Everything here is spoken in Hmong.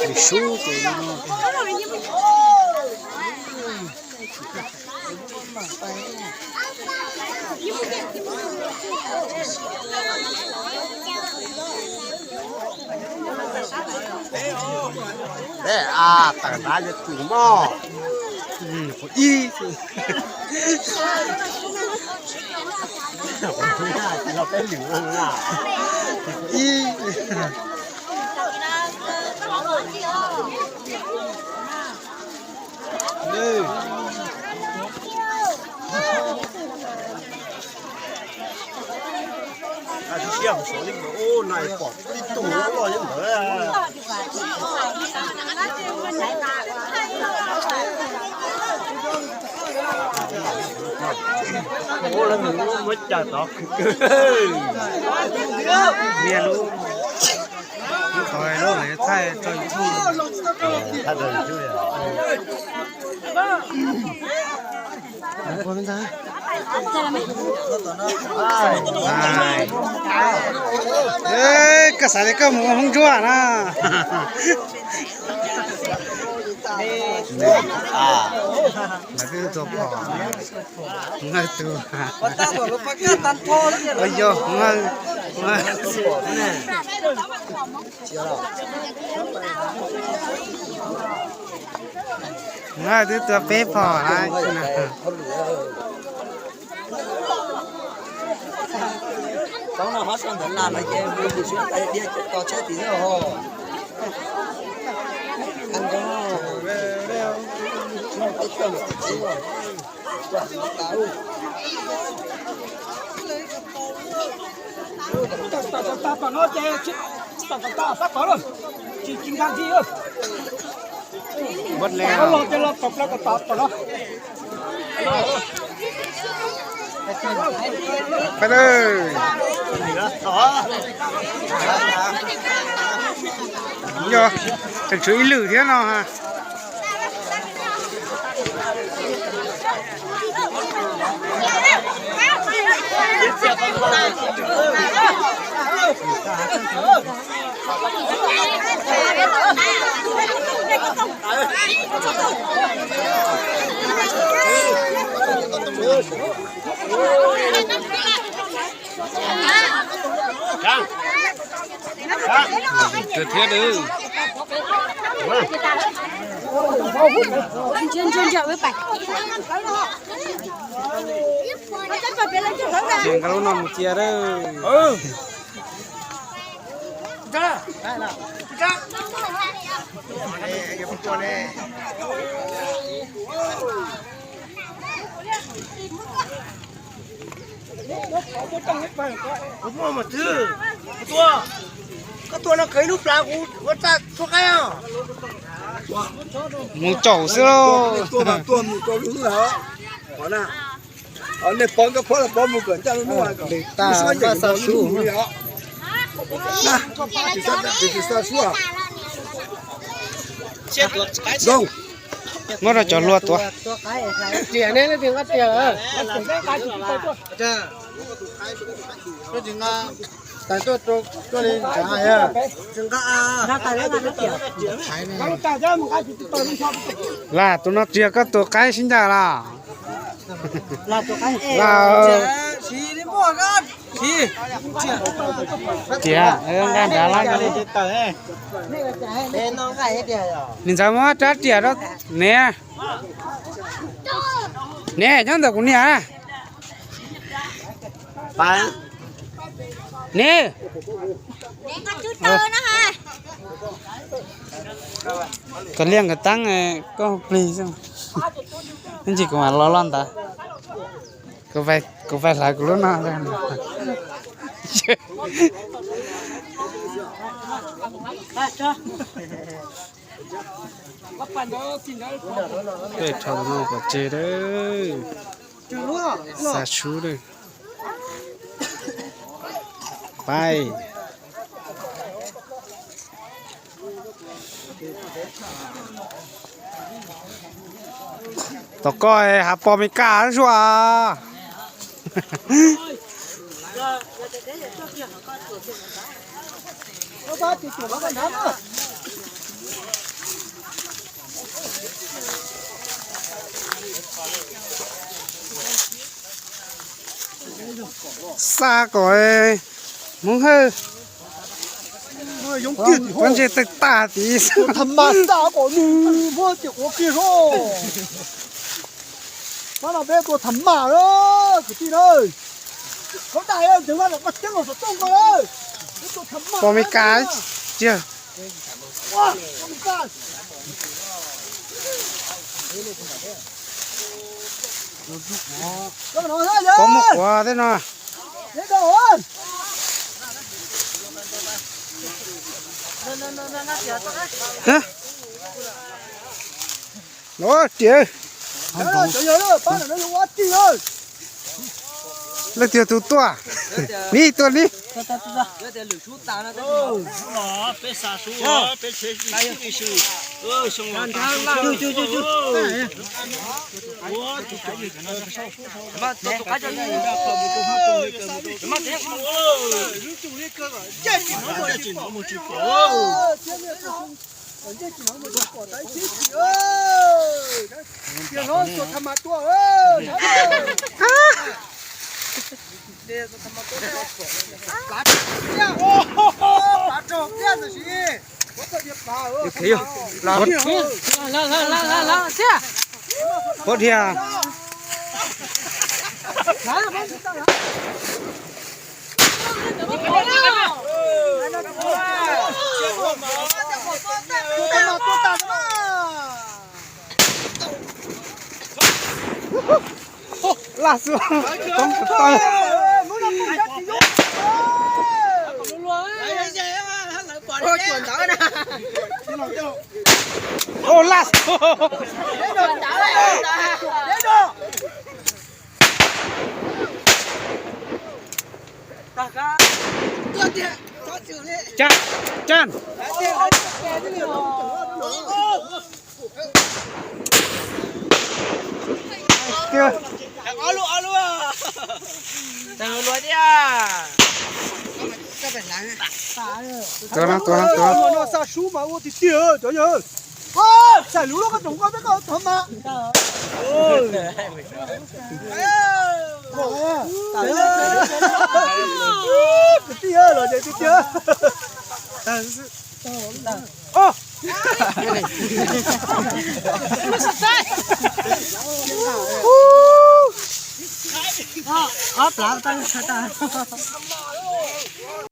Nws sub ces a tawm nrad yuav tus moj. Qhov ib, qhov ib. Ua lawv muab cawm tod khwv kawg. Niaj lub, lub tod lub lawv thaij rau YouTube. Koj xav tias koj mus ua Hmoob Ntsuab na. Lawv twb tua phom, Ngawj tus, yog Ngawj, Ngawj twb tua peb phom lawm. Pais lawm. Yog, tseem tshuav ib lwm thiab no ha. Thiab. Ces nkawd lub no mus cia lawm. Mus caum xwb lauj. Nej pov nkawd pov los pov mus kom ncaj lub hnub. Lwm tas npaj xa sub. Zoo. Muab rau cov hlua tuav. Lam tus no tsis yog koj tus qaib sib ncaws los? Lam, tias nqa nrad lawm. Niam ntxawm muab rab riam rau niam. Niam, nyob ntawm kuv niam. Niam. Koj liaj nkawd taab, koj plig xwb. Ib ntsis kuv mam los loj ntawd. Kuv pais hlawv kuv lub no. Peb rho no pov tseg lawm. Xa sub lawm. Pais. Tom koj hav pos Mes Kas zuaj. xa kom Hmoob Hawj pob ntseg tawg tag tid. Tham mas xa kom nws muab tias quav kiag hlo. Mas no peb tua tham mas na, kwv tij na. Khov dais ntawd mas los koj ceeb los saum rooj ko na. Pom Mes Kas tsis yog. Pom muaj quav thiab no. Los tiag, leej twg tus tuaj, neb tuaj neb. Pov dhia. Laj xwb, toob tawg. Laj xwb. Tsan, tsan. Tuag no, tuag no, tuag. Xa sub mas ua tiag tiag cov yawg. Txhais lub lub koj tsoom koj peb koj thov mas. Kwv tij los ces tiag tiag. Ob plav tag.